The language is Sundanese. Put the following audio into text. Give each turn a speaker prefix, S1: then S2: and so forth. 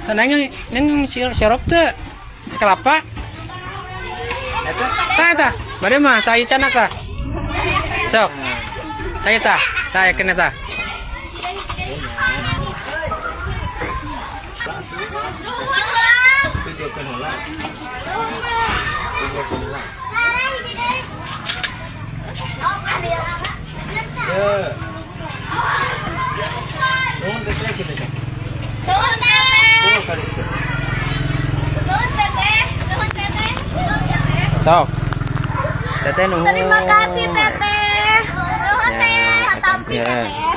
S1: Tenang neng sirup teu. Es kelapa.
S2: Eta.
S1: Tah eta. Bade mah tah ieu canak tah. Sok. Tah ieu tah. Tah yakin eta.
S2: Videokeun heula. Videokeun heula. Ye. Nuhun, Teteh, kitu teh.
S3: Nuhun, Teteh.
S2: Tuh kali itu.
S3: Nuhun, Teteh. Nuhun, Teteh. Nuhun, Teteh.
S1: Sok.
S2: Teteh, nuhun.
S3: Terima kasih, Teteh. Nuhun, Teh. Hatampi,
S1: Ya.
S3: Teteh.